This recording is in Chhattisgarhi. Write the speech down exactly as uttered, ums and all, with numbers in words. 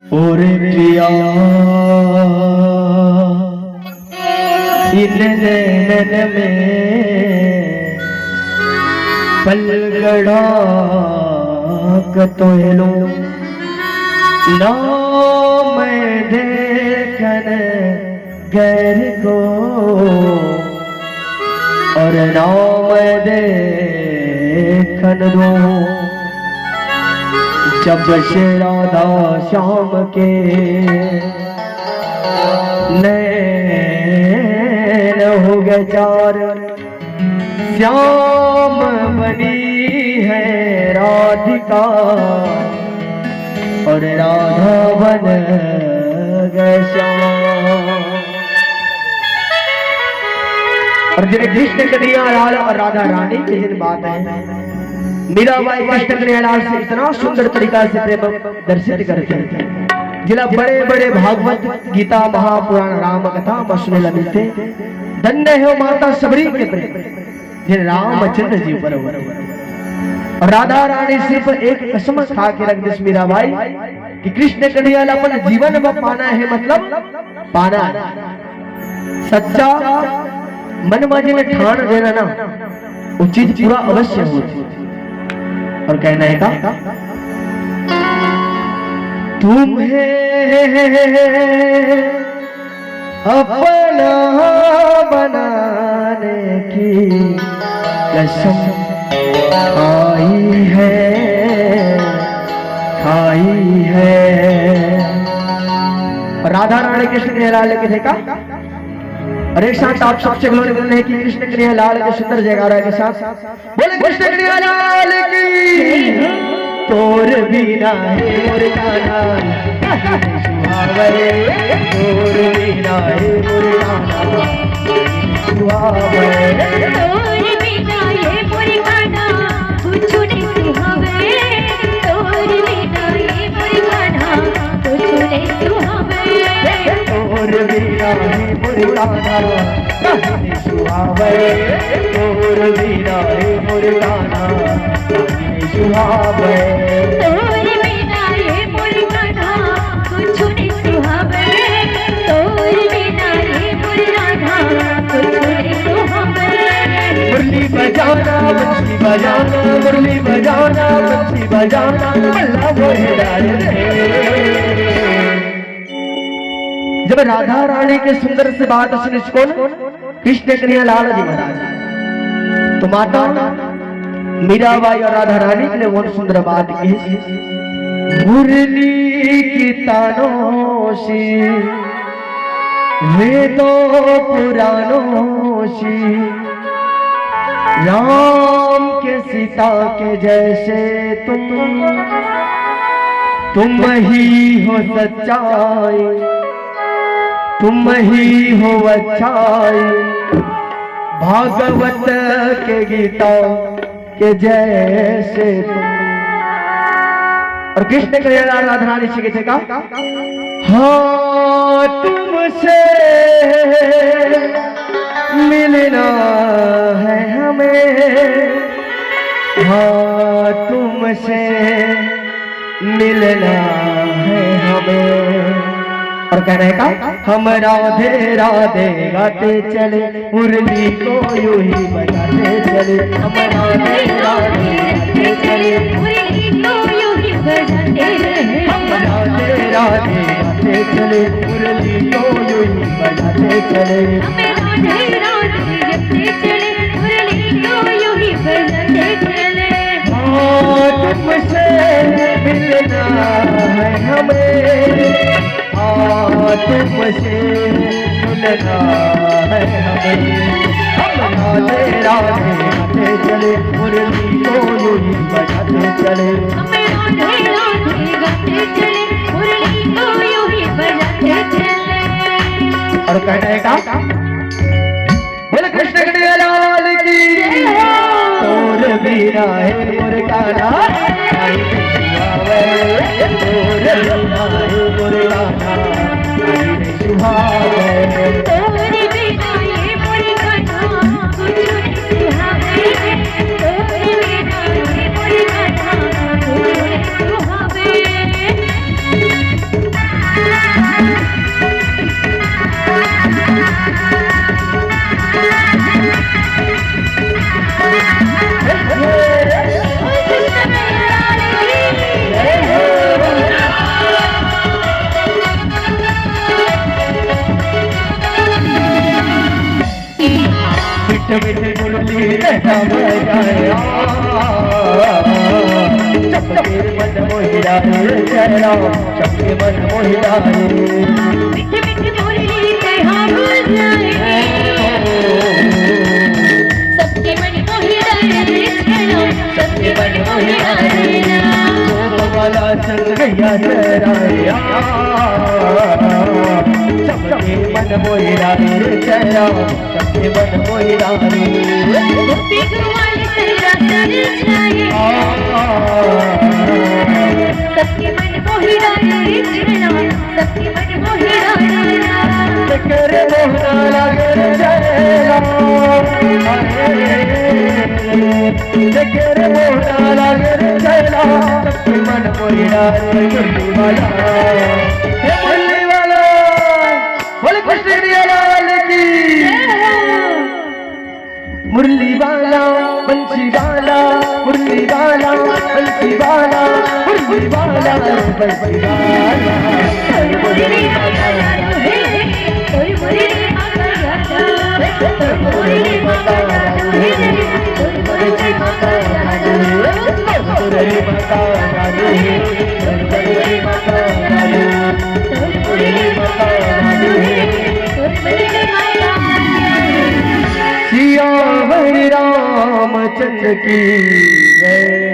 और पिया, इन नैनन में पलगड़ा कतोयलो, ना मैं देखन गैर को, और ना मैं देखन दूं। जब से राधा श्याम के नैन हो गए चार, श्याम बनी है राधिका और राधा बन गए श्याम। और जिन कृष्ण कन्हैया लाल और राधा रानी के जिन बात है, मीराबाई कृष्ण कन्हैया लाल से इतना सुंदर तरीका से प्रेम दर्शित करते हैं। जिला बड़े बड़े भागवत, गीता, महापुराण, राम कथा म सुने ला मिलथे। धन्य हो माता सबरी के प्रेम, जिन रामचंद्र जी पर हो। और राधा रानी सिर्फ एक कसम खा के रख दिस मीराबाई कि कृष्ण कन्हैया ला अपन जीवन में पाना है, मतलब पाना है। सच्चा मन म जिन ठान देना ना, वो चीज पूरा अवश्य होथे। और कहना है का, तुम्हें अपना बनाने की कसम खाई है, खाई है। राधा रानी कृष्ण कन्हैया लाल के देखा, और एक साथ आप सबसे बोलने हैं कि कृष्ण कन्हैया लाल के सुंदर जयकारा के साथ बोले कृष्ण कन्हैया लाल की। तोर बिना हे मोर कान्हा सुहावे, तोर बिना हे मोर कान्हा सुहावे। तोर बिना हे मोर कान्हा कुछु नहीं सुहावे, तोर बिना हे मोर कान्हा कुछु नहीं सुहावे। तोर बिना हे मोर कान्हा काहे सुहावे, तोर बिना हे मोर कान्हा काहे सुहावे। तोर बिना हे मोर कान्हा कुछु नहीं सुहावे, तोर बिना हे मोर राधा कुछु नहीं सुहावे। मुरली बजाना, बंसी बजाना, मुरली बजाना, बंसी बजाना, भला मोहे डाल रे। जब राधा रानी के सुंदर से बात सुनिस कोन, कृष्ण कन्हैया लाल जी महाराज, तो माता मीराबाई और राधा रानी के लिए वो सुंदर बात की। मुरली की तानों से, वेदों पुराणों से, राम के सीता के जैसे तुम, तुम ही हो सच्चाई, तुम ही हो अच्छाई, भागवत के गीता के जैसे तुम। और कृष्ण कन्हैया लाल राधा रानी से कहते का, हाँ तुमसे मिलना है हमें, हाँ तुमसे मिलना है हमें। और कहने का, हम राधे राधे गाते चले, मुरली को यूं ही बजाते चले। हम राधे राधे गाते चले, मुरली को यूं ही बजाते रहे। हम राधे राधे गाते चले, मुरली को यूं ही बजाते चले। हम राधे राधे गाते चले, मुरली को यूं ही बजाते चले। हाँ, तुमसे मिलना है हमें, हाँ, तुमसे मिलना है हमें। हम राधे राधे गाते चले, मुरली को यूं ही बजाते चले। हम राधे राधे गाते चले, मुरली को यूं ही बजाते चले। और कहना है का? बोल कृष्ण कन्हैया लाल की। तोर बिना हे मोर कान्हा, आई सुहावे। तोर बिना हे मोर कान्हा, आई सुहावे। तोर बिना हे मोर कान्हा, कुछु नहीं सुहावे। तोर बिना हे मोर कान्हा, कुछु नहीं सुहावे। सबके मन मोहि डारे रे जय राम, सबके मन मोहि डारे। मीठे मीठे मुरली पे हाँ भुलाए। सबके मन मोहि डारे रे जय राम, सबके मन मोहि डारे। गोप वाला संग गैया चराया, सबके मन मोहि डारे रे जय राम, सबके मन मोहि डारे। गोपी ग्वाल तेरा सर छाए। सबके मन मोहि डारे रे जय राम, सबके मन मोहि डारे। तेकरे मोहना लागे रे जय राम। तेकरे मोहना लागे रे जय राम, सबके मन मोहि डारे। मुरली वाला, हे मुरली वाला, बोले कृष्ण कन्हैया लाल की। मुरली वाला, बंसी वाला, मुरली वाला, बंसी वाला, मुरली वाला, बंसी वाला। सियावर रामचंद्र की जय।